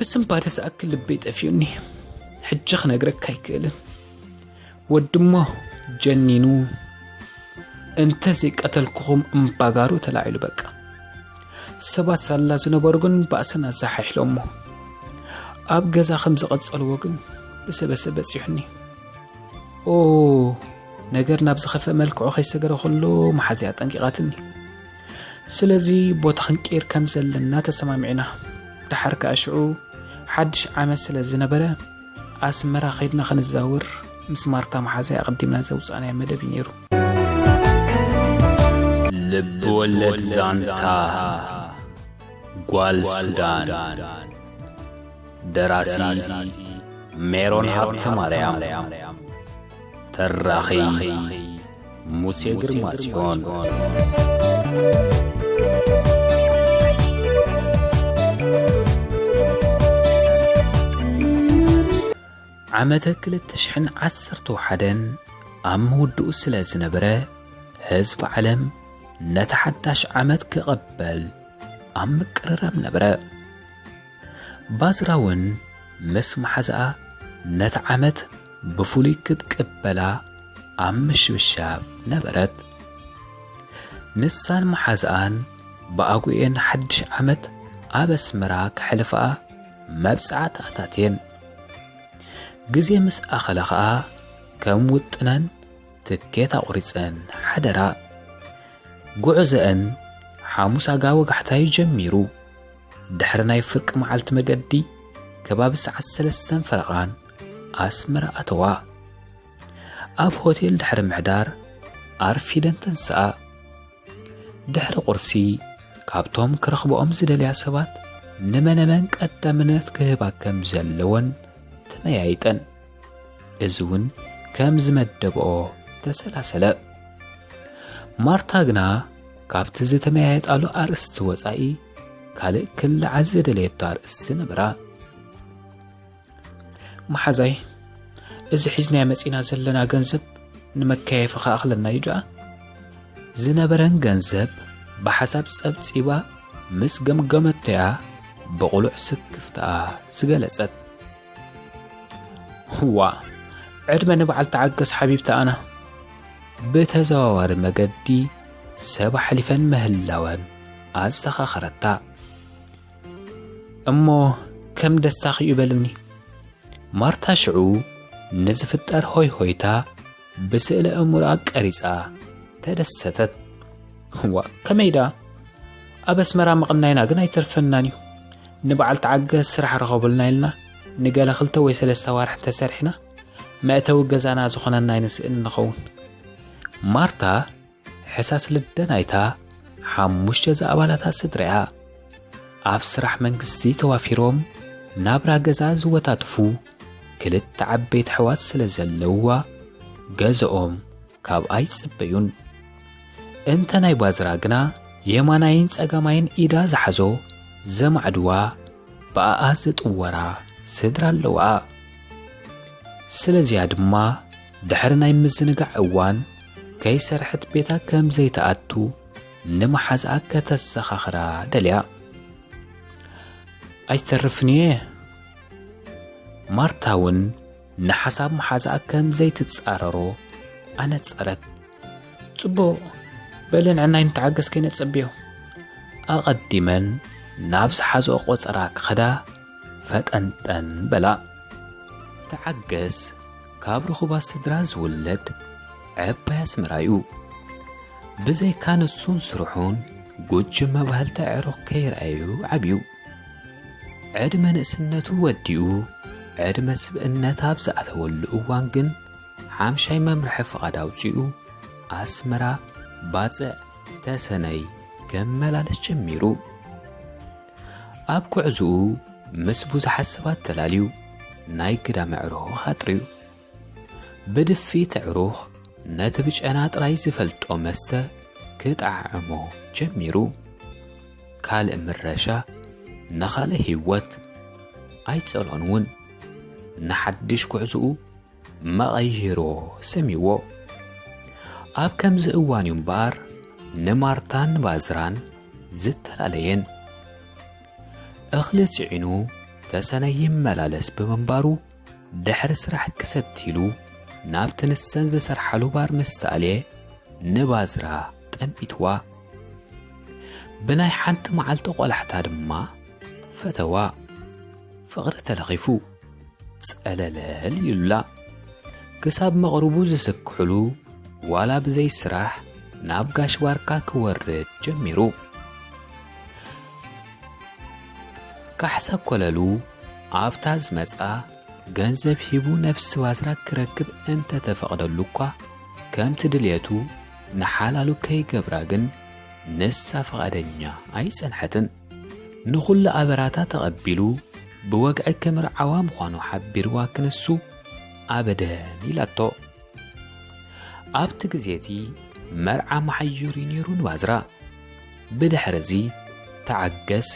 ስንባደ ዝኣክል ልበይ ጠፊኡኒ። ሕጂ ክነግረካ ኣይክእልን። ወድሞ ጀኒኑ፣ እንተ ዘይቀተልኩኹም እምባጋሩ ተላዒሉ በቃ። ሰባት ሳላ ዝነበሩ ግን ባእስን ኣዛሓሒሎሞ። ኣብ ገዛ ከም ዝቐጸልዎ ግን ብሰበሰ በጺሑኒ። ኦ፣ ነገር ናብ ዝኸፍአ መልክዑ ከይሰገረ ከሎ መሓዝያ ኣጠንቂቓትኒ። ስለዚ ቦታ ክንቅይር ከም ዘለና ተሰማሚዕና። ደሓር ከኣ ሽዑ ሓድሽ ዓመት ስለ ዝነበረ ኣስመራ ከይድና ክንዛወር ምስ ማርታ መሓዛይ ኣቐዲምና ዘውጻእናዮ መደብ እዩ ነይሩ። ልብ ወለድ ዛንታ ጓል ሱዳን። ደራሲ ሜሮን ሃብተ ማርያም። ተራኺ ሙሴ ግርማ ጽዮን። ዓመተ ክልተ ሽሕን ዓሰርተ ሓደን ኣብ ምውድኡ ስለ ዝነበረ፣ ህዝቢ ዓለም ነቲ ሓዳሽ ዓመት ክቕበል ኣብ ምቅርራብ ነበረ። ባዝራ እውን ምስ መሓዝኣ ነቲ ዓመት ብፍሉይ ክትቅበላ ኣብ ምሽብሻብ ነበረት። ንሳን መሓዝኣን ብኣጉኤን ሓድሽ ዓመት ኣብ ኣስመራ ከሕልፍኣ መብጽዓ ተኣታትየን። ግዜ ምስ ኣኸለ ኸኣ ከም ውጥነን ትኬት ኣቑሪጸን ሓደራ። ጉዕዘአን ሓሙስ ኣጋ ወጋሕታ እዩ ጀሚሩ። ድሕሪ ናይ ፍርቂ መዓልቲ መገዲ ከባቢ ሰዓት ሰለስተን ፈረቓን ኣስመራ ኣተዋ። ኣብ ሆቴል ድሕሪ ምሕዳር ኣርፊደን ተንስኣ። ድሕሪ ቁርሲ ካብቶም ክረኽብኦም ዝደልያ ሰባት ንመነመን ቀዳምነት ክህባ ከም ዘለወን ተመያይጠን። እዚ እውን ከም ዝመደብኦ ተሰላሰለ። ማርታ ግና ካብቲ ዝተመያየጣሉ ኣርእስቲ ወጻኢ ካልእ ክለዓል ዝደለየቶ ኣርእስቲ ነበራ። መሓዛይ፣ እዚ ሒዝናዮ መጺና ዘለና ገንዘብ ንመከያየፊ ክኣኽለና እዩ ደኣ? ዝነበረን ገንዘብ ብሓሳብ ጸብጺባ ምስ ገምገመቶ'ያ ብቕሉዕ ስክፍታኣ ዝገለጸት። ዋእ፣ ዕድመ ንበዓል ተዓገስ ሓቢብቲ ኣና። ብተዘዋዋሪ መገዲ ሰብ ኣሕሊፈን ምህላወን ኣዘኻኸረታ። እሞ ከም ደስታኺ እዩ በልኒ። ማርታ ሽዑ ንዝፍጠር ሆይ ሆይታ ብስእለ ኣእምሮኣ ቀሪጻ ተደሰተት። ዋእ፣ ከመይ ደኣ? ኣብ ኣስመራ ምቕናይና ግን ኣይተርፈናን እዩ። ንበዓል ተዓገስ ስራሕ ርኸቡልና ኢልና ንገለ ክልተ ወይ ሰለስተ ኣዋርሕ እንተሰሪሕና መእተዊ ገዛና ዝኾነና ኣይንስእንን ንኸውን። ማርታ ሕሳስ ልደ ናይታ ሓሙሽተ ዝኣባላታ ስድራ'ያ። ኣብ ስራሕ መንግስቲ ተዋፊሮም ናብራ ገዛ ዝወታትፉ ክልተ ዓበይቲ ኣሕዋት ስለ ዘለውዋ ገዝኦም ካብኣ ኣይጽበዩን። እንተ ናይ ባዝራ ግና የማናይን ጸጋማይን ኢዳ ዝሓዞ ዘማዕድዋ ብኣኣ ዝጥወራ ስድራ ኣለዋ። ስለዚያ ድማ ድሕሪ ናይ ምዝንጋዕ እዋን ከይሰርሐት ቤታ ከም ዘይትኣቱ ንመሓዝኣ ከተዘኻኽራ ደልያ። ኣይተርፍን እየ። ማርታ እውን ንሓሳብ መሓዝኣ ከም ዘይትጻረሮ ኣነጸረት። ጽቡቕ፣ በሊ ንዕናይ ንተዓገስ ከይነጸብዮ። ኣቐዲመን ናብ ዝሓዝኦ ቆጸራ ክኸዳ ፈጠንጠን በላ። ተዓገስ ካብ ርኹባት ስድራ ዝውለድ ዕባይ ኣስመራ'ዩ። ብዘይካ ንሱን ስርሑን ጉጅመ ባህልቲ ኣዕሩኽ ከይረኣዩ ዓብዩ። ዕድመ ንእስነቱ ወዲኡ ዕድመ ስብእነት ኣብ ዝኣተወሉ እዋን ግን ሓምሻይ መምርሒ ፍቓድ ኣውጺኡ ኣስመራ ባጽዕ ተሰነይ ከመላልስ ጀሚሩ። ኣብ ጉዕዝኡ ምስ ብዙሓት ሰባት ተላልዩ ናይ ግዳም ኣዕሩኽ ኣጥርዩ። ብድፍኢት ኣዕሩኽ ነቲ ብጨና ጥራይ ዝፈልጦ መስተ ክጠዓዕሞ ጀሚሩ። ካልእ ምረሻ ንኻልእ ህይወት ኣይጸልኦን እውን። ንሓድሽ ጉዕዝኡ መቐይሮ ሰሚዎ። ኣብ ከምዚ እዋን እዩ እምበኣር ንማርታን ባዝራን ዝተፈላለየን። እኽሊ ጽዒኑ ተሰነይ ይመላለስ ብምንባሩ፣ ድሕሪ ስራሕ ክሰት ኢሉ ናብቲ ንሰን ዝሰርሓሉ ባር ምስ ተኣልየ፣ ንባዝራ ጠሚትዋ። ብናይ ሓንቲ መዓልቲ ቆላሕታ ድማ ፈተዋ። ፍቕሪ ተለኺፉ ጸለለል ኢሉላ። ክሳብ መቕርቡ ዝስክሕሉ ዋላ ብዘይ ስራሕ ናብ ጋሽ ባርካ ክወርድ ጀሚሩ። ካሕሳ ኮለሉ ኣብታ ዝመጻ ገንዘብ ሂቡ ነብሲ ባዝራ ክረክብ እንተተፈቕደሉ እኳ፣ ከምቲ ድልየቱ ንሓላሉ ከይገብራ ግን ንሳ ፍቓደኛ ኣይጸንሐትን። ንኹሉ ኣበራታ ተቐቢሉ ብወግዒ ክምርዓዋ ምዃኑ ሓቢርዋ ክንሱ ኣበደን ኢላቶ። ኣብቲ ግዜ እቲ መርዓ መሓዩር እዩ ነይሩ ንባዝራ። ብድሕሪ እዚ ተዓገስ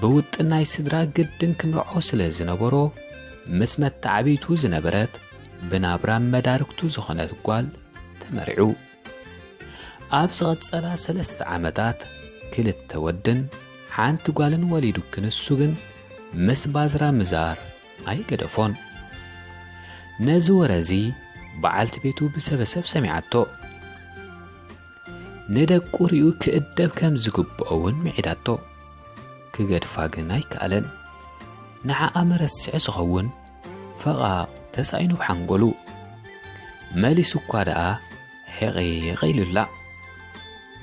ብውጥን ናይ ስድራ ግድን ክምርዖ ስለ ዝነበሮ፣ ምስ መተዓብይቱ ዝነበረት ብናብራ መዳርግቱ ዝኾነት ጓል ተመሪዑ። ኣብ ዝቐጸላ ሰለስተ ዓመታት ክልተ ወድን ሓንቲ ጓልን ወሊዱ ክንሱ ግን ምስ ባዝራ ምዛር ኣይገደፎን። ነዚ ወረ እዚ በዓልቲ ቤቱ ብሰበሰብ ሰሚዓቶ። ንደቁ ሪኡ ክእደብ ከም ዝግብኦ እውን ምዒዳቶ። ክገድፋ ግን ኣይከኣለን። ንዓኣ መረስዒ ዝኸውን ፈቓቕ ተሳኢኑ ብሓንጎሉ። መሊሱ እኳ ደኣ ሕቕቕ ኢሉላ።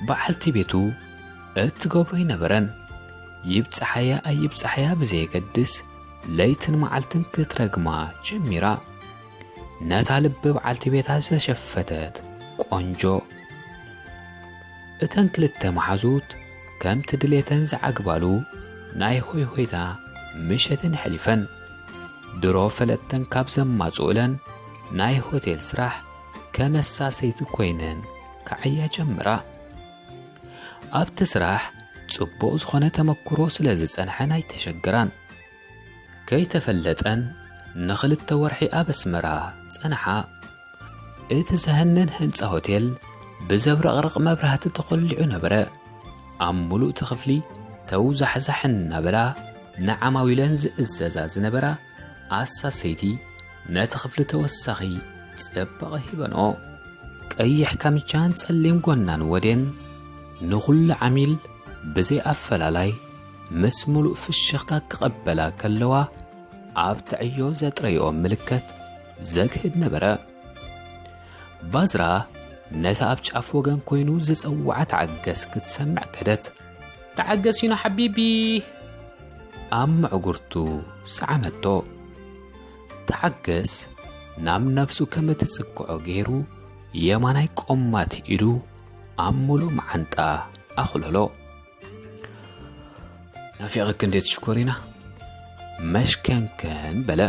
በዓልቲ ቤቱ እትገብሮ ኣይነበረን። ይብጽሓያ ኣይብጽሓያ ብዘየገድስ ለይትን መዓልትን ክትረግማ ጀሚራ። ነታ ልቢ በዓልቲ ቤታ ዝተሸፈተት ቆንጆ። እተን ክልተ መሓዙት ከምቲ ድሌተን ዝዓግባሉ ናይ ሆይ ሆይታ ምሸትን ኣሕሊፈን። ድሮ ፈለጥተን ካብ ዘማጽኡለን ናይ ሆቴል ስራሕ ከመሳሰይቲ ኮይነን ክዓያ ጀምራ። ኣብቲ ስራሕ ጽቡቕ ዝኾነ ተመክሮ ስለ ዝጸንሐን ኣይተሸገራን። ከይተፈለጠን ንኽልተ ወርሒ ኣብ ኣስመራ ጸንሓ። እቲ ዘህንን ህንጻ ሆቴል ብዘብረቕርቕ መብራህቲ ተኾሊዑ ነበረ። ኣብ ምሉእ እቲ ክፍሊ ተውዛሕዛሕ እናበላ ንዓማዊለን ዝእዘዛ ዝነበራ ኣሳሰይቲ ነቲ ክፍሊ ተወሳኺ ጽባቐ ሂበንኦ። ቀይሕ ካምቻን ጸሊም ጎናን ወዴን ንኹሉ ዓሚል ብዘይ ኣፈላላይ ምስ ምሉእ ፍሽኽታ ክቐበላ ከለዋ፣ ኣብቲ ዕዮ ዘጥረይኦ ምልክት ዘግህድ ነበረ። ባዝራ ነታ ኣብ ጫፍ ወገን ኮይኑ ዝጸውዓ ተዓገስ ክትሰምዕ ከደት። "ተዓገስ ይኖ ሓቢቢ!" ኣብ መዕጉርቱ ሰዓመቶ። ተዓገስ ናብ ነብሱ ከም እትጽግዖ ገይሩ የማናይ ቆማት ኢዱ ኣብ ምሉእ መዓንጣ ኣኹለሎ። "ናፊቐኪ እንዴት ሽኮሪና?" መሽከንከን በለ።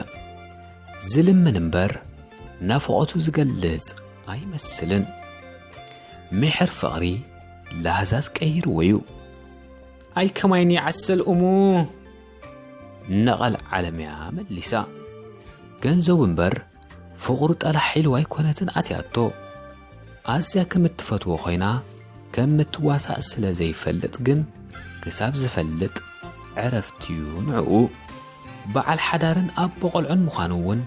ዝልምን እምበር ናፍቖቱ ዝገልጽ ኣይመስልን። ምሕር ፍቕሪ ላህዛዝ ቀይርዎ እዩ። "ኣይ ከማይኒ ዓሰል እሙ!" ነቐል ዓለምያ መሊሳ። ገንዘቡ እምበር ፍቕሩ ጠላሕ ኢልዋ ኣይኮነትን ኣትያቶ። ኣዝያ ከም እትፈትዎ ኮይና ከም እትዋሳእ ስለ ዘይፈልጥ ግን፣ ክሳብ ዝፈልጥ ዕረፍቲ'ዩ ንዕኡ። በዓል ሓዳርን ኣቦ ቆልዑን ምዃኑ እውን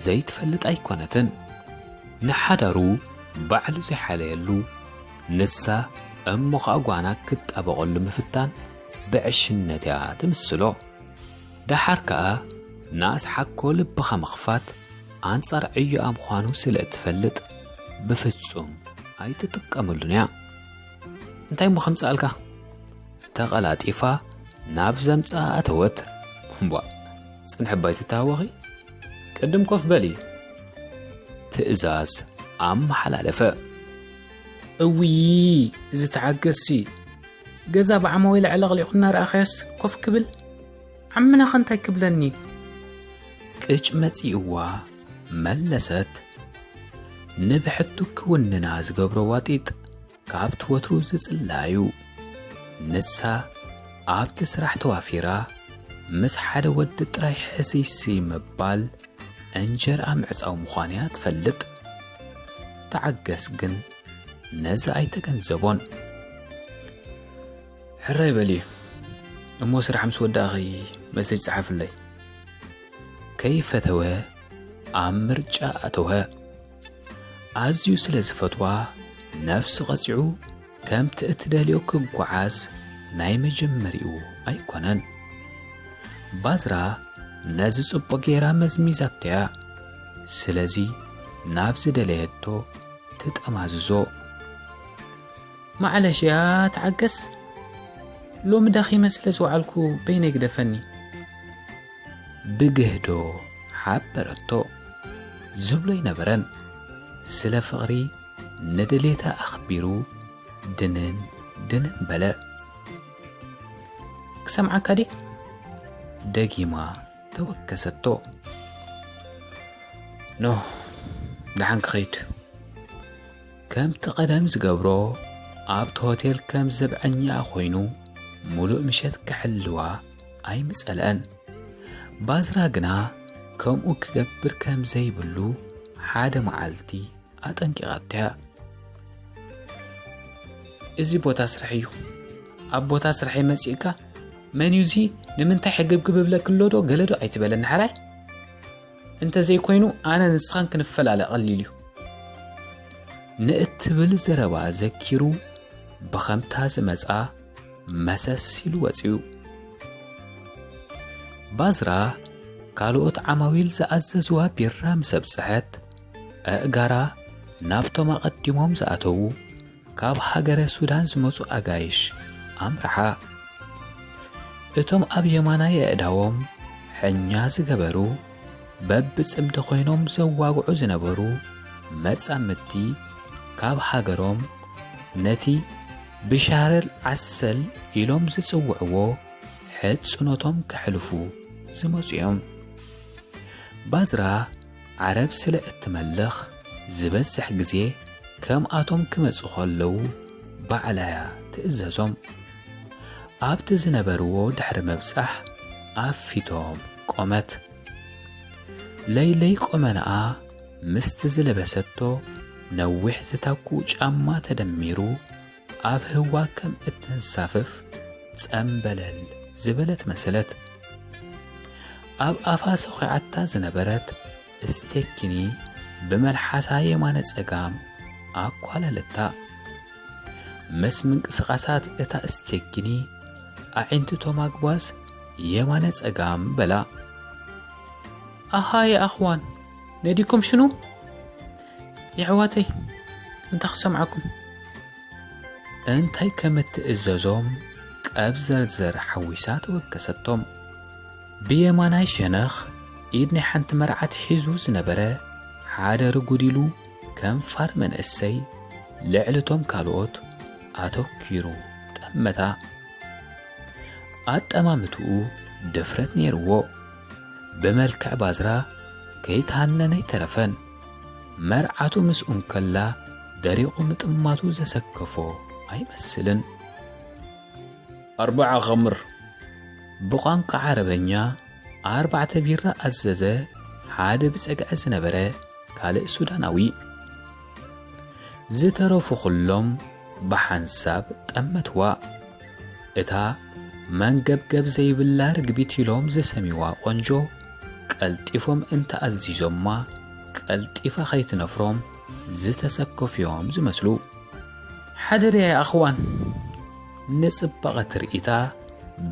ዘይትፈልጥ ኣይኮነትን። ንሓዳሩ ባዕሉ ዘይሓለየሉ፣ ንሳ እሞ ኸኣ ጓና ክትጣበቐሉ ምፍታን ብዕሽነት እያ ትምስሎ። ደሓር ከኣ ንኣስሓኮ ልብኻ ምኽፋት ኣንጻር ዕዮኣ ምዃኑ ስለ እትፈልጥ ብፍጹም ኣይትጥቀመሉን እያ። "እንታይ እሞ ከምጽኣልካ?" ተቐላጢፋ ናብ ዘምጽኣ ኣተወት። "እምቧ፣ ጽንሒ እባ ኣይትተሃወኺ፣ ቅድም ኮፍ በሊ!" ትእዛዝ ኣመሓላለፈ። "እውይ፣ እዚ ተዓገስሲ፣ ገዛ ብዓማዊል ኣዕለቕሊቑ እናረኣኻዮስ ኮፍ ክብል? ዓምናኸ እንታይ ክብለኒ?" ቅጭ መጺእዋ መለሰት። ንብሕቱ ክውንና ዝገብሮ ዋጢጥ ካብቲ ወትሩ ዝጽላእ'ዩ። ንሳ ኣብቲ ስራሕ ተዋፊራ ምስ ሓደ ወዲ ጥራይ ሕስይስይ ምባል እንጀርኣ ምዕጻው ምዃኑ'ያ ትፈልጥ። ተዓገስ ግን ነዚ ኣይተገንዘቦን። "ሕራይ በሊ እሞ ስራሕ ምስ ወዳእኺ መሴጅ ጸሓፍለይ። ከይፈተወ ኣብ ምርጫ ኣተወ። ኣዝዩ ስለ ዝፈትዋ ነፍሱ ቀጺዑ ከምቲ እትደልዮ ክጓዓዝ ናይ መጀመሪኡ ኣይኮነን። ባዝራ ነዚ ጽቡቕ ጌራ መዝሚዛቶ'ያ። ስለዚ ናብ ዝደለየቶ ትጠማዝዞ። ማዕለሽያ ተዓገስ፣ ሎሚ ደኺመ ስለ ዝወዓልኩ በይነይ ግደፈኒ። ብግህዶ ሓበረቶ። ዝብሎ ኣይነበረን። ስለ ፍቕሪ ንድሌታ ኣኽቢሩ ድንን ድንን በለ። ክሰምዓካ ድየ? ደጊማ ተወከሰቶ። ኖ፣ ደሓን ክኸይድ። ከምቲ ቀደም ዝገብሮ ኣብቲ ሆቴል ከም ዘብዐኛ ኮይኑ ሙሉእ ምሸት ክሕልዋ ኣይምጸልአን። ባዝራ ግና ከምኡ ክገብር ከም ዘይብሉ ሓደ መዓልቲ ኣጠንቂቓቶ'ያ። እዚ ቦታ ስራሕ እዩ። ኣብ ቦታ ስራሐይ መጺእካ፣ "መን እዩ እዚ? ንምንታይ ሕግብግብ እብለኪ ኣሎ ዶ? ገለ ዶ ኣይትበለኒ ሓራይ?" እንተዘይኮይኑ ኣነ ንስኻን ክንፈላለ ቀሊል እዩ። ንእትብል ዘረባ ዘኪሩ ብኸምታ ዝመጻ መሰስ ኢሉ ወጺኡ። ባዝራ ካልኦት ዓማዊል ዝኣዘዝዋ ቢራ ምስ ኣብጽሐት፣ ኣእጋራ ናብቶም ኣቐዲሞም ዝኣተዉ ካብ ሃገረ ሱዳን ዝመጹ ኣጋይሽ ኣምርሓ። እቶም ኣብ የማናይ ኣእዳዎም ሕኛ ዝገበሩ፣ በብጽምዲ ኮይኖም ዘዋግዑ ዝነበሩ መጻምድቲ ካብ ሃገሮም ነቲ ብሻረል ዓሰል ኢሎም ዝጽውዕዎ ሕጽኖቶም ከሕልፉ ዝመጹ እዮም። ባዝራ ዓረብ ስለ እትመልኽ፣ ዝበዝሕ ግዜ ከምኣቶም ክመጹ ከለዉ ባዕላ'ያ ትእዘዞም። ኣብቲ ዝነበርዎ ድሕሪ ምብጻሕ ኣፊቶም ቆመት። ለይለይ ቆመናኣ ምስቲ ዝለበሰቶ ነዊሕ ዝታኩ ጫማ ተደሚሩ፣ ኣብ ህዋ ከም እትንሳፈፍ ጸምበለል ዝበለት መሰለት። ኣብ ኣፋ ሰኺዓታ ዝነበረት ስቴኪኒ ብመልሓሳ የማነ ጸጋም ኣኳለለታ። ምስ ምንቅስቓሳት እታ ስቴኪኒ ኣዒንቲ ቶም ኣግባዝ የማነ ጸጋም በላ። ኣሃ የኣኽዋን፣ ነዲኩም ሽኑ? የሕዋተይ፣ እንታይ ክሰምዓኩም? እንታይ ከም እትእዘዞም ቀብዘርዘር ሓዊሳ ተወከሰቶም። ብየማናይ ሸነኽ ኢድ ናይ ሓንቲ መርዓት ሒዙ ዝነበረ ሓደ ርጉድ ኢሉ ከንፋር መንእሰይ ልዕሊ እቶም ካልኦት ኣተኲሩ ጠመታ። ኣጠማምትኡ ድፍረት ነይርዎ። ብመልክዕ ባዝራ ከይተሃነነ ኣይተረፈን። መርዓቱ ምስኡ እንከላ ደሪቑ ምጥማቱ ዘሰከፎ ኣይመስልን። ኣርባዓ ኸምር። ብቋንቋ ዓረበኛ ኣርባዕተ ቢራ ኣዘዘ፣ ሓደ ብጸግዒ ዝነበረ ካልእ ሱዳናዊ። ዝተረፉ ኩሎም ብሓንሳብ ጠመትዋ። እታ መንገብገብ ዘይብላ ርግቢት ኢሎም ዝሰምይዋ ቆንጆ፣ ቀልጢፎም እንተኣዚዞማ፣ ቀልጢፋ ከይትነፍሮም ዝተሰከፉ እዮም ዝመስሉ። ሓደርያ የኣኽዋን፣ ንጽባቐ ትርኢታ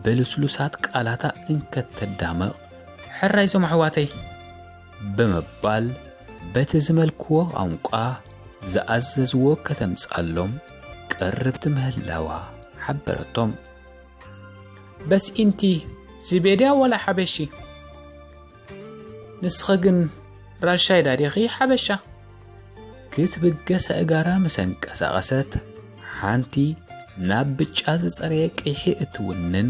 ብልስሉሳት ቃላታ እንከተዳምቕ፣ "ሕራይ ዞም ኣሕዋተይ" ብምባል በቲ ዝመልክዎ ቋንቋ ዝኣዘዝዎ ከተምጽኣሎም ቅርብቲ ምህላዋ ሓበረቶም። "በስ ኢንቲ ዝቤድያ ዋላ ሓበሺ?" "ንስኺ ግን ራሻይዳ ዲኺ ሓበሻ?" ክትብገስ ኣእጋራ ምስ ኣንቀሳቐሰት፣ ሓንቲ ናብ ብጫ ዝጸረየ ቅይሒ እትውንን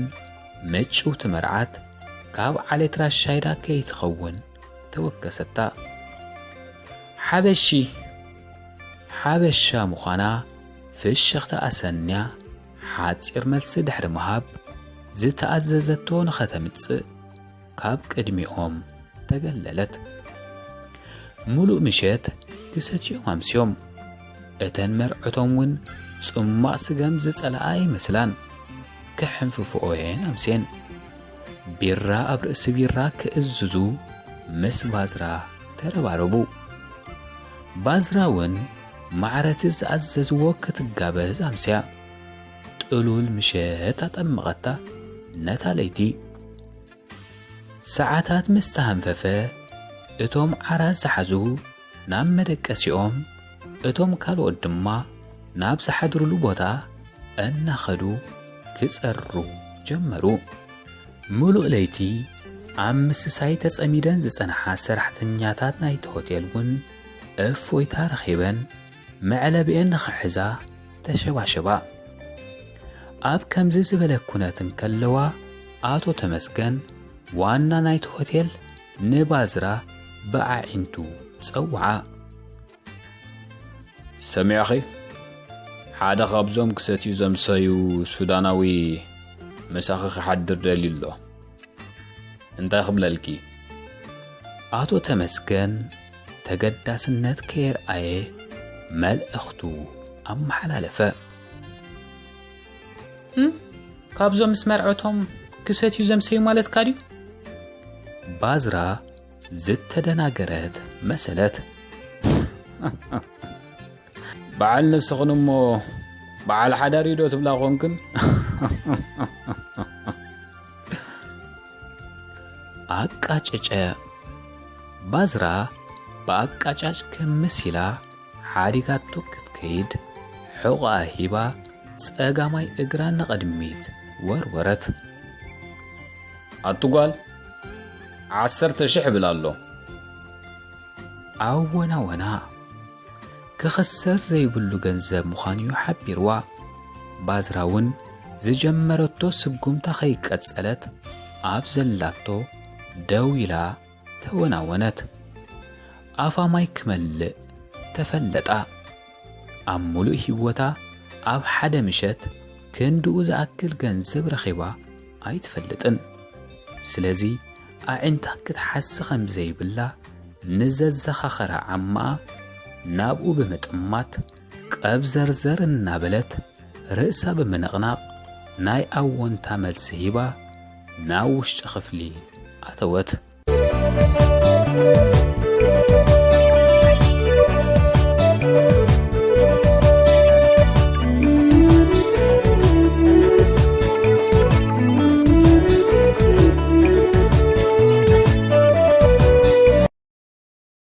ምጭውቲ መርዓት ካብ ዓሌት ራሻይዳ ከይትኸውን ተወከሰታ። "ሓበሺ፣ ሓበሻ ምዃና ፍሽኽታ ኣሰንያ፣ ሓጺር መልሲ ድሕሪ ምሃብ፣ ዝተኣዘዘቶ ንኸተምጽእ ካብ ቅድሚኦም ተገለለት። ምሉእ ምሸት ክሰትዮም ኣምስዮም። እተን መርዕቶም እውን ጽማቕ ስገም ዝጸልኣ ኣይመስላን። ክሕንፍፍኦ እየን ኣምስየን። ቢራ ኣብ ርእሲ ቢራ ክእዝዙ፣ ምስ ባዝራ ተረባረቡ። ባዝራ እውን ማዕረቲ ዝኣዘዝዎ ክትጋበዝ ኣምስያ። ጥሉል ምሸት ኣጠመቐታ ነታ ለይቲ። ሰዓታት ምስ ተሃንፈፈ፣ እቶም ዓራት ዝሓዙ ናብ መደቀሲኦም፣ እቶም ካልኦት ድማ ናብ ዝሓድሩሉ ቦታ እናኸዱ ክጸርሩ ጀመሩ። ምሉእ ለይቲ ኣብ ምስሳይ ተጸሚደን ዝጸንሓ ሰራሕተኛታት ናይቲ ሆቴል እውን እፎይታ ረኺበን መዕለቢኤን ንኽሕዛ ተሸባሸባ። ኣብ ከምዚ ዝበለ ኩነት እንከለዋ፣ ኣቶ ተመስገን ዋና ናይቲ ሆቴል ንባዝራ ብኣዒንቱ ጸውዓ። ሰሚዕኺ? ሓደ ካብዞም ክሰትዩ ዘምሰዩ ሱዳናዊ ምሳኺ ክሓድር ደልዩ ኣሎ። እንታይ ክብለልኪ? ኣቶ ተመስገን ተገዳስነት ከየርኣየ መልእኽቱ ኣመሓላለፈ። "እም፣ ካብዞም ምስ መርዐቶም ክሰትዩ ዘምሰዩ ማለትካ ድዩ?" ባዝራ ዝተደናገረት መሰለት። "በዓል ንስኽን እሞ በዓል ሓዳር እዩ ዶ ትብላ ኮንክን?" ኣቃጨጨ። ባዝራ ብኣቃጫጭ ክምስ ኢላ ሓዲጋቶ ክትከይድ ሕቖኣ ሂባ ጸጋማይ እግራ ንቕድሚት ወርወረት። "ኣቲ ጓል፣ ዓሰርተ ሽሕ እብል ኣሎ።" ኣወናወና። ክኽሰር ዘይብሉ ገንዘብ ምዃኑ'ዩ ሓቢርዋ። ባዝራ እውን ዝጀመረቶ ስጉምታ ከይቀጸለት ኣብ ዘላቶ ደው ኢላ ተወናወነት። ኣፋ ማይ ክመልእ ተፈለጣ። ኣብ ምሉእ ህይወታ ኣብ ሓደ ምሸት ክንድኡ ዝኣክል ገንዘብ ረኺባ ኣይትፈልጥን። ስለዚ ኣዒንታ ክትሓሲ ከም ዘይብላ ንዘዘኻኸራ ዓማኣ ናብኡ ብምጥማት ቀብዘርዘር እናበለት ርእሳ ብምንቕናቕ ናይ ኣወንታ መልሲ ሂባ ናብ ውሽጢ ክፍሊ ኣተወት።